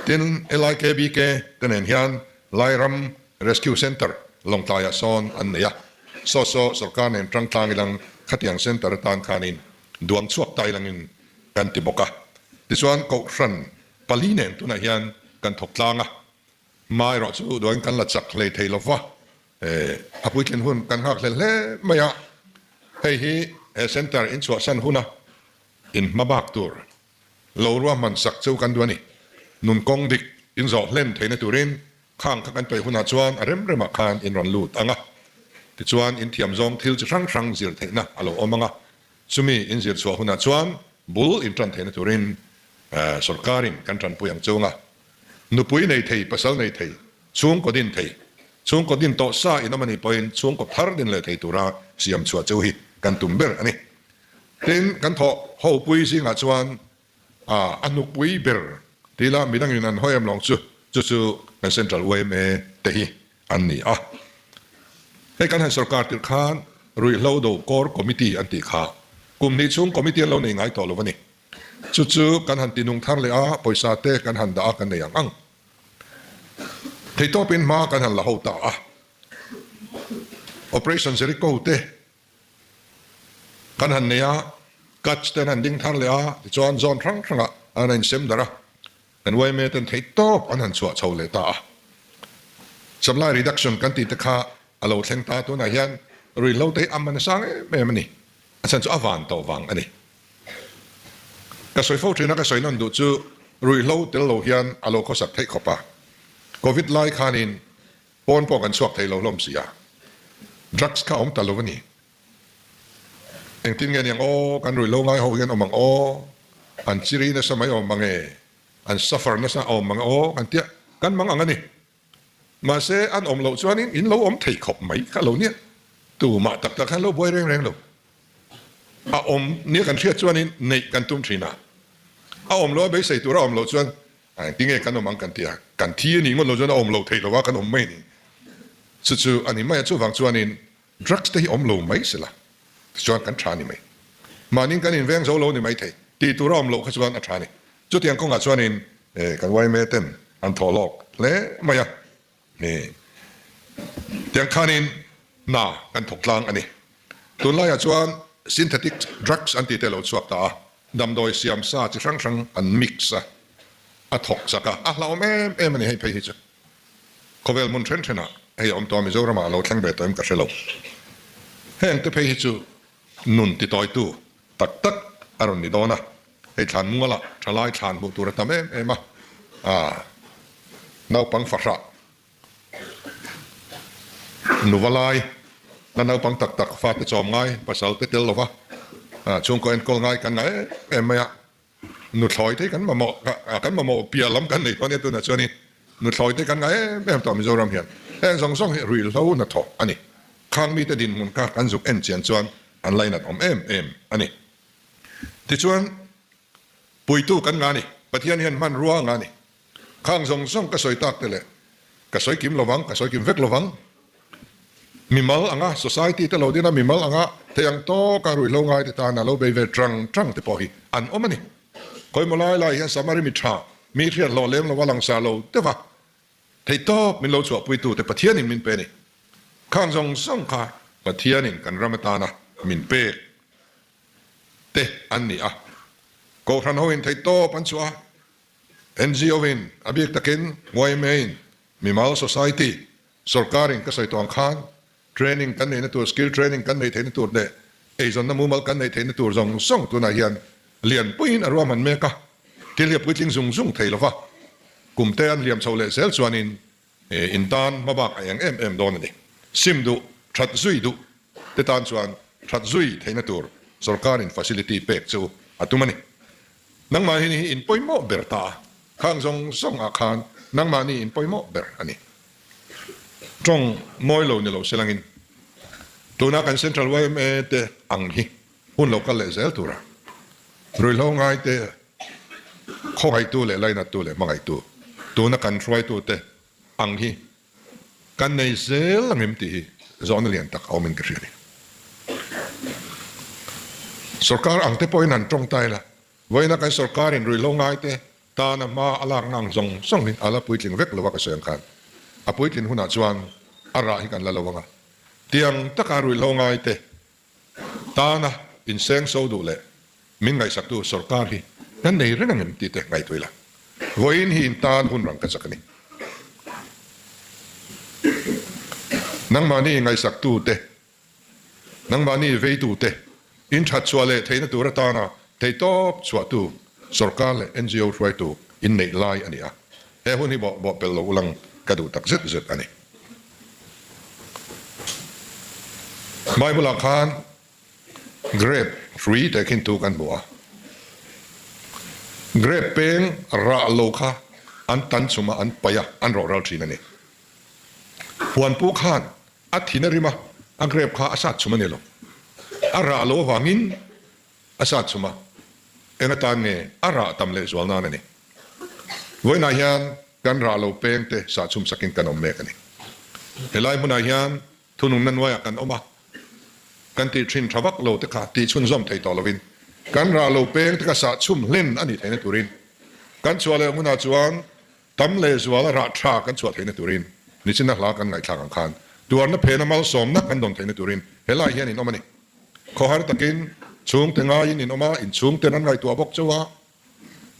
Speaker 2: Tin, LIKBK te nen hian Lairam Rescue Centre Lawngtlaiah sawn an nei a, saw saw sorkar nen tang tlang ilang khatiang centre atan khanin duang chhuak ta ilangin kan ti bawk a. Tichuan Kohhran pali nen tunah hian kan thawk tlang a, Hma erawh chu duain kan la chak hlei thei lo va, a puitlin hun kan nghak hlel hle mai a, hei hi he centre in chhuahsan huna in hma bak tur lo ruahman sak chu kan duh a ni. Nun kawng dik in zawh hlen theihna turin khang kha kan peih hunah chuan a rem remah khan in rawn lut ang a, tichuan in thiam zawng thil chi hrang hrang zir theihna a lo awm ang a, chumi in zir chhuah hunah chuan bul in tan theihna turin sorkarin kan tanpui ang chu ang a. Nupui nei thei, pasal nei thei, chhungkaw din thei, chhungkaw din tawh sa in awm a nih pawhin chhungkaw thar din leh thei tura siam chhuah chu hi kan tum ber a ni. Tin, kan thawh hopui zingah chuan a hnukpui ber ti ila midangin an hawi em lawng chu, chu chu kan Central yma te hi an ni a. Hei kan han sorkar tirh khan Ruihhlo Do Core Committee an tih kha kum hnih chhung committee an lo nei ngai tawh lo a ni. Chu chu kan han tinung thar leh a, pawisa te kan han dah a kan nei ang ang. Theitawpin hma kan han la ho ta a. Operation Jericho te kan han nei a, Kutch te an han ding thar leh a, tichuan zone hrang hrangah an han insem darh a, kan yma ten theihtawp an han chhuah chho leh ta a. Supply reduction kan tih te kha a lo thleng ta tunah hian ruihhlo te hi a man a sang em em a ni. A chhan chu a van tawh vang a ni. Ka sawi fo thin a, ka sawi nawn duh chu ruihhlo tel lo hian a lo khawsak theih khawp a. Covid lai khanin pawn pawh kan chhuak thei lo hlawm si a, drugs kha a awm ta lo a ni. Engtin nge niang aw, kan ruihhlo ngai ho hian awm ang aw, an chiri nasa mai awm ang e, an suffer nasa awm ang aw kan tia, kan mang ang a ni. Mahse, an awm loh chuanin in lo awm thei khawp mai kha lo nia. Tumah tak tak khan lo buai reng reng lo. A awm nia kan hriat chuanin neih kan tum thin a. A awm loh a beisei tur a awm loh chuan engtinge kan awm ang kan ti a. Kan thi a nih ngawt loh chuan a awm loh theih lo a, kan awm mai a ni. Chu chu a ni mai a, chuvang chuanin Drugs te hi awm lo mai sela tichuan kan tha a ni mai. Mahni kan inveng zo lo ni mai thei. Tih tur a awm loh kha chuan a tha a ni. Chutiang kawngah chuanin kan yma ten an thawh lawk hle mai a. Tiang khanin hna kan thawk tlang a ni. Tunlaiah chuan synthetic drugs an tih te a lo chhuak ta a. Damdawi siam sa chi hrang hrang an mix a, a thawk chak a, a hlauhawm em em a ni hei phei hi chu. Khawvel hmun then thenah hei a awm tawh a, Mizoramah a lo thleng ve tawh em ka hre lo. Heng te phei hi chu nun titawitu tak tak a rawn ni dawn a, hei thlan mualah thalai thlan hmuh tur a tam em em a, aah naupang fahrah nuva lai la naupang tak tak fate chawm ngai pasal te tel lova chhungkaw enkawl ngai kan ngah em em mai a. Nuthlawi te kan mamawh kan mamawh piah lam kan nei tawh ania tunah chuanin nuthlawi te kan ngai em em tawh Mizoram hian heng zawng zawng hi ruihhlo hnathawh a ni. Khang mite dinhmun kha kan zuk en chian chuan an lainat awm em em a ni. Tichuan puitu kan ngah a ni, Pathian hian hmanrua a ngah a ni. Khang zawng zawng ka sawi tak te leh ka sawi kim lovang, ka sawi kim vek lovang. Mimal anga society te lo din a, mimal anga thei ang tawka ruihhlo ngai te tana lo bei ve tang tang te pawh hi an awm a ni. Khawimaw lai lai hian Samari mi tha, mi hriat hlawh lem lova langsar lo deuh a, thei tawp min lo chhuahpuitu te Pathianin min pe a ni. Khang zawng zawng kha Pathianin kan ram atana min pek te an ni a. Kohhran hoin thei tawp an chhuah a. NGO-in, a bik takin YMA-in, Mimal Society, sawrkarin ka sawi tawh ang khan training kan neihna tur, skill training kan neih theihna tur leh eizawnna mumal kan neih theihna tur zawng zawng tunah hian lianpuiin a ruahman mek a, thil hi a puitling zung zung thei lova, kumte an liam chho leh zel chuanin In tan hmabak a eng em em dawn a ni. Sim duh, that zui duh te tan chuan that zui theihna tur sawrkarin facility pek chu a tum a ni. Nangmahni hi in pawimawh ber ta a, khang zawng zawng ah khan nangmahni in pawimawh ber a ni. Tawng mawi lo ni lo se langin tuna kan Central yma te ang hi hun lo kal leh zel tura ruihhlo ngai te Khawngaihtu leh lainattu leh hmangaihtu tuna kan hruaitute ang hi kan nei zel ang em tih hi zawhna lian tak a awmin ka hria a ni. Sorkar ang te pawhin han tawngtai la, vawiina kan sorkarin ruihhlo ngaite tana hma a lakna ang zawng zawng hi a la puitling vek lo a ka sawi ang khan a puitlin hunah chuan a rah hi kan la lo ang a, tiang taka ruihhlo ngaite Tana inseng so duh leh min ngaihsaktu sorkar hi kan nei reng ang em tih te ngaihtuah ila. Vawiin hi in tan hun rang ka chak a ni. Nangmahni ngaihsaktu te, nangmahni veitu te in that chhuah leh theihna tur atana theihtawp chhuahtu sorkar leh NGO hruaitu in neih lai a ni a. He hun hi bawh bawh pel lo ulang ka duh tak zet zet a ni. Bible-ah khan grape hrui teh khin thu kan hmu a. Grape peng rah lo kha an tan chhum a, an paih a, an rawh ral thin a ni. Huanpu khan a thin a rim a, a grape kha a sat chhum a ni lo. A rah lo avangin A sat chhum a, eng atan nge a rah tam leh zual nan a ni. Vawiinah hian kan rah lo peng te sah chhum sakin kan awm mek a ni. Helai hmunah hian thunungna nuaiah kan awm a, kan tih thin tha vak lo te kha tih chhunzawm thei tawh lovin kan rah lo peng te kha sah chhum hlen a nih theihna turin kan chhuah leh hunah chuan tam leh zuala rah tha kan chhuah theihna turin nichina hla kan ngaihthlak ang khan tuarna phena malsawmna kan dawn theihna turin helai hian in awm a ni. Khawhar takin chhungte ngaiin in awm a, inchhungten an ngaihtuah bawk chauh a.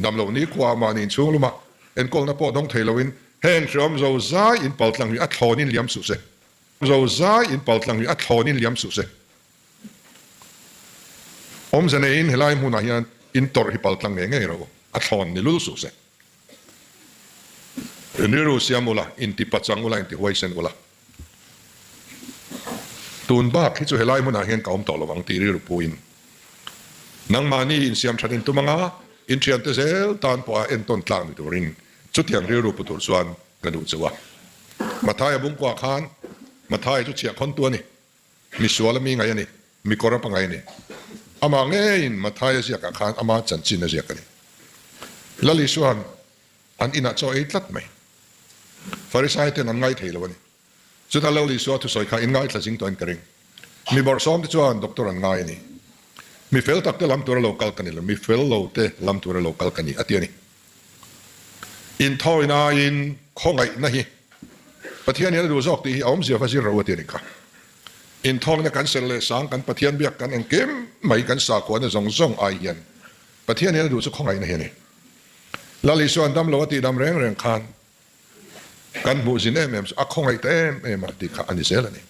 Speaker 2: Damlo ni khuaah mahni inchhung lumah enkawlna pawh dawng thei loin Heng hreawm zo zai in paltlang hi a thlawnin liam suh se. Zo zai in paltlang hi a thlawnin liam suh se. Awmze neiin helai hmunah hian in tawrh hi paltlang ngei ngei rawh u, a thlawn ni lul suh se. In rilru siam ula, in ti pachang ula, in ti huaisen ula. Tun bak hi chu helai hmunah hian ka awm tawh lo ang tih rilru puin nangmahni insiam that in tum anga in thiante zel tan pawha entawn tlak ni turin chutiang rilru pu tur chuan ka duh cheu a. Mathaia bungkuah khan Mathaia chu chhiahkhawntu a ni, mi sual a mi ngaih a ni, mi kawr a pangai a ni. Amah ngeiin Mathaia ziakah khan ama chanchin a ziak a ni. Lal Isua'n An inah chaw ei tlat mai. Farisai ten an ngaithei lo a ni. Chutah Lal Isua thusawi kha in ngaithla zing tawhin ka ring. Mi bawrhsawm te chuan doctor an ngai a ni. Mi fel tak te lam tura lo kal ka ni lo, mi fel lo te lam tura lo kal ka ni a ti a ni. Inthawina aiin khawngaihna hi Pathian hian a duh zawk tih hi a awmzia va zir ro a ti a ni kha. Inthawina kan serh leh sang kan Pathian biak kan engkim mai kan sakhuana zawng zawng ai hian Pathian hian a duh chu khawngaihna hi a ni. Lal Isua'n dam lo a tih dam reng reng khan kan hmuh zin em em chu a khawngaih ta em em a tih kha a ni zel a ni.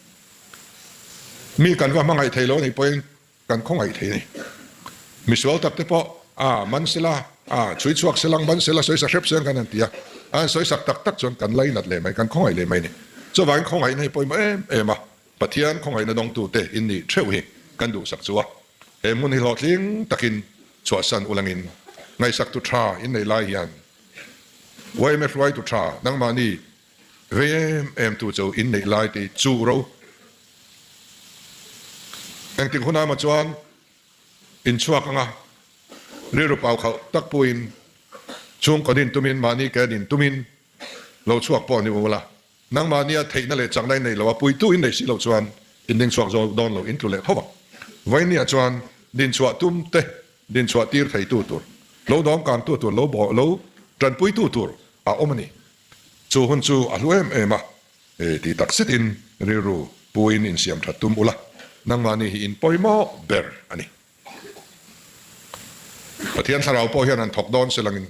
Speaker 2: Mi kan va hmangaih thei lo a nih pawhin kan khawngaih thei a ni. Misual tak te pawh a man sela, a chhui chhuak selang man sela sawisak hrep seng kan han ti a, a han sawisak tak tak chuan kan lainat leh mai, kan khawngaih leh mai a ni. Chuvangin khawngaihna hi pawimawh em em a, Pathian khawngaihna dawngtute in nih theuh hi kan duhsak chu a. He hmun hi hlawhtling takin chhuahsan ulangin ngaihsaktu tha in nei lai hian yma hruaitu tha nangmahni vei em em tu chu in neih lai te chu ro engtik hunah emaw chuan in chhuak anga rilru pau khauh tak puiin chhungkaw din tumin mahni ke din tumin lo chhuak pawh ni ula. Nangmahnia theihna leh chakna in nei lo a, puitu in nei si lo chuan in ding chhuak zo dawn lo, in tlu leh tho vang. Vainia chuan dinchhuah tum te dinchhuah tir theitu tur, lo dawmkangtu tur, lo bawh lo tanpuitu tur a awm a ni. Chu hun chu a hlu em em a, e ti tak zetin rilru puin insiam that tum ula, nangmahni hi in pawimawh ber a ni. Pathian thlarau pawh hian an thawk dawn se langin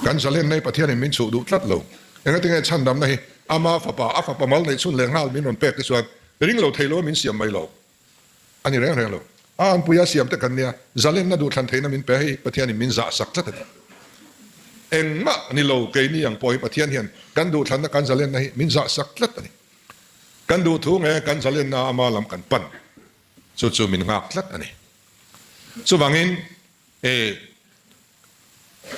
Speaker 2: kan zalen nei Pathianin min chhuh duh tlat lo. Engatinge chhandamna hi ama fapa, a fapa mal neih chhun leh nghal min rawn pek te chuan ring lo thei lo min siam mai lo a ni reng reng lo. A anpuia siam te kan nia, zalenna duhthlan theihna min pe hei Pathianin min zah sak tlat a ni. Engmah ni lo keini ang pawh hi Pathian hian kan duhthlanna kan zalenna hi min zah sak tlat a ni. Kan duhthu nge kan zalenna ama lam kan pan. Chu chu min nghak tlat a ni. Chuvangin, e,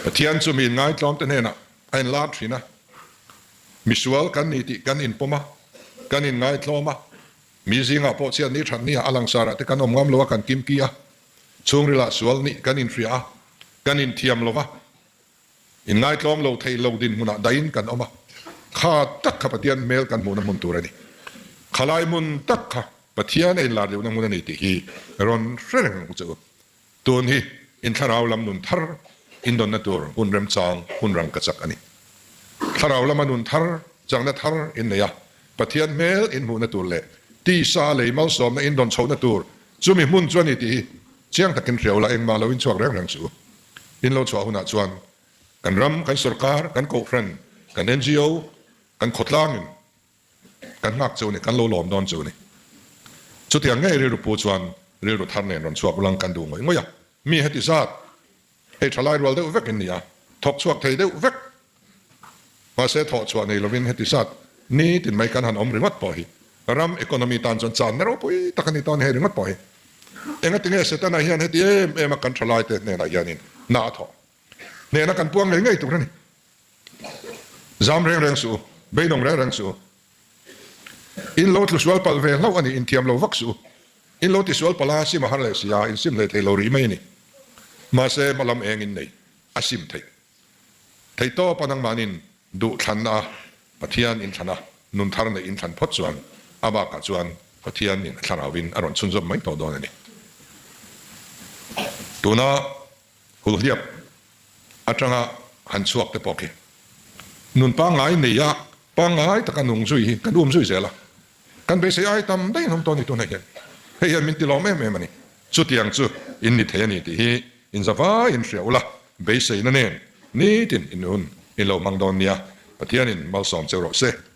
Speaker 2: Pathian chu mi inngaitlawmte hnenah a inlar thin a. Misual kan ni tih kan inpawm a, kan inngaitlawm a. Mi zingah pawh chhiat ni that ni ah a langsarah te kan awm ngam lo a, kan kimki a. Chhungrilah sual nih kan inhria a, kan inthiam lo va. Inngaitlawm lo thei lo dinhmunah dahin kan awm a, kha tak kha Pathian hmel kan hmuhna hmun tur a ni. Khalai hmun tak kha Pathian a inlar deuhna hmun a ni tih hi rawn hre reng ang che u. Tun hi in thlarau lam nun thar indawnna tur hun remchang hun rang ka chak a ni. Thlarau lama nun thar changna thar in nei a, Pathian hmel in hmuhna tur leh tisa lei malsawmna indawn chhohna tur chumi hmun chu a ni tih hi chiang takin hria ula engmah lo inchhuak reng reng suh u. In lo chhuah hunah chuan kan ram, kan sorkar, kan kohhran, kan ngo, kan khawtlangin kan nghak cheu ni, kan lo lawm dawn cheu ni. Chutiang ngei rilru pu chuan rilru thar nen rawn chhuak ulang kan duh ngawih ngawih a. Mi heti zat, hei thalai rual deuh vek in ni a, thawk chhuak thei deuh vek. Mahse thawh chhuah nei lovin heti zat nitin mai kan han awm ringawt pawh hi ram economy tan chuan channa ropui tak a ni tawn hei ringawt pawh hi. Engatinge Setana hian heti em em a kan thalaite hnenah hianin hna a thawh? Hnehna kan puang ngei ngei tur a ni. Zam reng reng suh u, beidawng reng reng suh u. In lo tlu sual palh ve hlauh a ni, inthiam lo vak suh u. In lo ti sual palh a, sim a har leh si a, in sim hlei thei lo rih mai a ni. Mahse hma lam eng in nei a sim theih. Theihtawp a nangmahnin duh thlanna a Pathian in thlan a, nun thar neih in thlan phawt chuan a bakah chuan Pathian in a thlarauin a rawn chhunzawm mai tawh dawn a ni. Tuna hulhliap atanga han chhuak te pawh khi nun pangngai nei a, pangngai taka nung zui hi kan um zui zel a, kan beisei ai tam daih an awm tawh a ni tunah hian. Hei hian min tilawm em em a ni. Chutiang chu in ni thei a ni tih hi in zavai in hria ula, beiseina nen nitin in hun. I lo hmang dawn nia. Pathianin malsawm cheu rawh se.